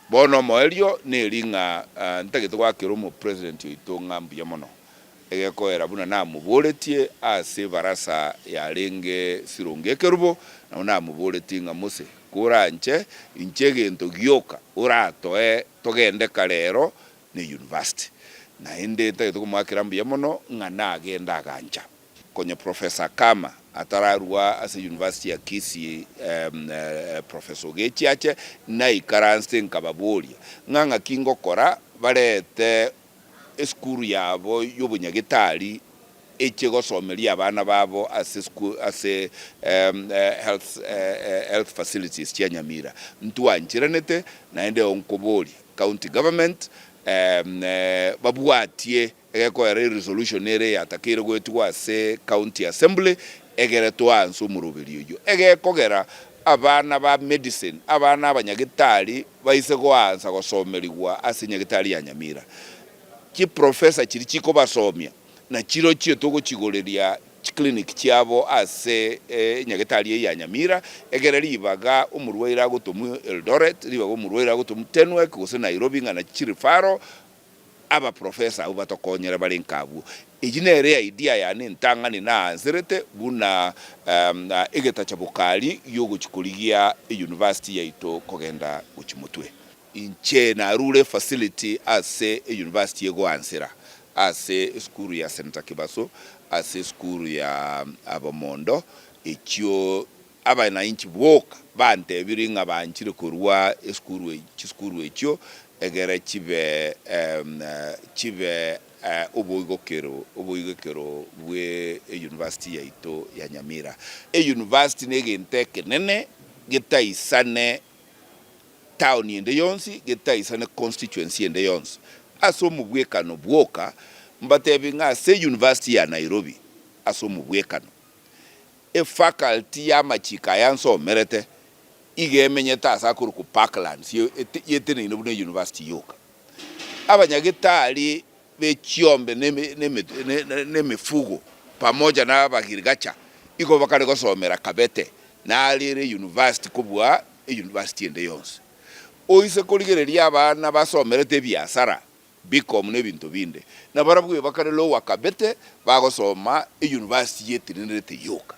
Bono omoerio neri ng'a ntagete goakera omopresident oito ng'a mbuya mono, egekoera buna namoboretie ase ebarasa yarenge Sironga Ekerubo, nabo namoboretie ng'a Mose, koranche inche egento gioka oratoe togende kare ero ne university. Naende ntagete komoakera mbuya mono ng'a nagende agancha. Konya Professor Khama atararua ase University ya Kisii, Professor Ogechi ache, naikaranse nkababoria ng'a ng'aki ngokora barete esukuru yabo y'obonyagetari eche gosomeria abana babo ase ase health health facilities chia Nyamira. Ntwancheranete naende nkoboria county government babwatie Egekoera eresolution ere eyatakeire goetigwa ase County Assembly egere toanse omoroberio oyio. Egekogera abana ba medicine, abana abanyagetari baise goansa gosomerigwa ase nyagetari ya Nyamira. Chiprofessor chiria chikobasomia na chirochio togochigoreria chiclinic chiabo ase enyagetari eye ya Nyamira egere ribaga omorwaire agotomwa Eldoret, ribaga omorwaire agotomwa Tenwek gose Nairobi ng'a nachi chireferral Abaprofesa abwo batokonyere bare nkabwo. Eyio nere eidea yane entang'ani naanserete buna egetacha bokari giogochia korigia eyunivasiti yaito kogenda gochia motwe. Inche narure efacility ase eyunivasiti egoansera ase esukuru ya Senator Kibaso, ase esukuru ya Abamondo, echio Abanainchi boka bantebirie ng'a banchire korua esukuru chisukuru echio egere chibe chibe oboigokero oboigekero bwe eyunivasiti yaito ya Nyamira. Eyunivasiti negento ekenene getaisane town ende yonsi, getaisane constituency ende yonsi. Ase omobwekano bwoka mbatebi ng'a ase eyunivasiti ya Nairobi ase omobwekano Efaculty y'amachiko aya nsomerete iga emenyete ase akorokwa Parklands yeteneine buna eyunivasiti yoka. Abanyagetari be chiombe nemefugo pamoja na abagirigacha igo bakare gosomera Kabete nare ere eyunivasiti kobua eyunivasiti ende yonsi. Oise korigereria abana basomerete ebiasara Bicom na ebinto binde, na barabwo bakare Lower Kabete bagosoma eyunivasiti yetenenerete yoka.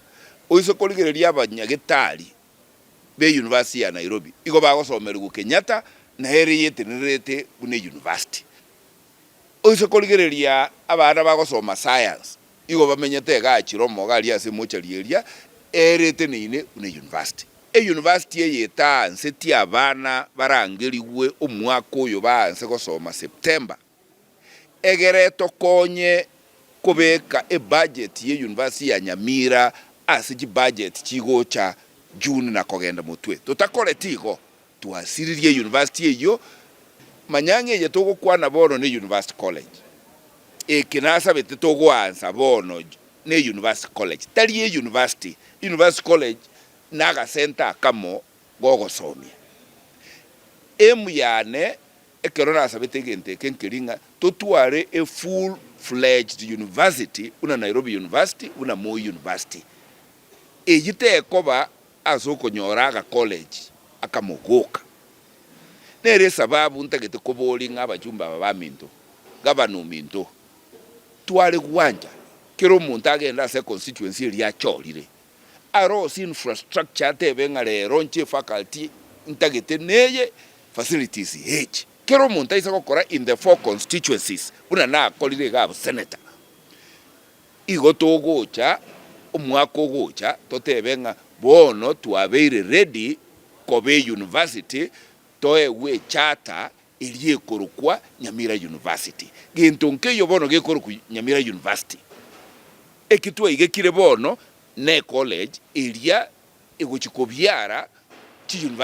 Oise korigereria abanyagetari b'eyunivasiti ya Nairobi igo bagosomerigwa Kenyatta na ere yetenenerete buna eyunivasiti. Oise korigereria abana bagosoma science igo bamenyete igaa Chiromo iga aria ase emochari eria ere eteneine buna eyunivasiti. Eyunivasiti eye etaansetie abana barangerigwe omwaka oyo baanse gosoma September, egere etokonye kobeka ebudget y'eyunivasiti ya Nyamira ase chibudget chigocha June na kogenda motwe. Totakoreti igo, twasiririe eyunivasiti eyio. Manya ng'a eye togokwana bono ne University College. Eke nasabete togoansa bono ne University College, tari eyunivasiti. University College nagasenta akamo gogosomia. Aim yane ekero nasabete egento eke nkeri ng'a totware a full fledged university buna Nairobi University, buna Moi University. Eyio tekoba ase okonyora aga college akamo goka. Nere esababu ntagete koboria ng'a abachumbe aba baminto, gavana ominto, tware gwancha kera omonto agende ase econstituency eria achorire. Arosie infrastructure atebe ng'a rero inche efaculty ntagete neye, facilities echi. Kera omonto aise gokora in the four constituencies buna nakorire iga abwo senator, igo togocha omwaka ogocha totebe ng'a bono twabeire ready koba euniversity toegwe echarter eria ekorokwa Nyamira University. Gento nkeiyo bono gekorokwa Nyamira University. Eki twaigekire bono ne college eria egochia kobiara chi university.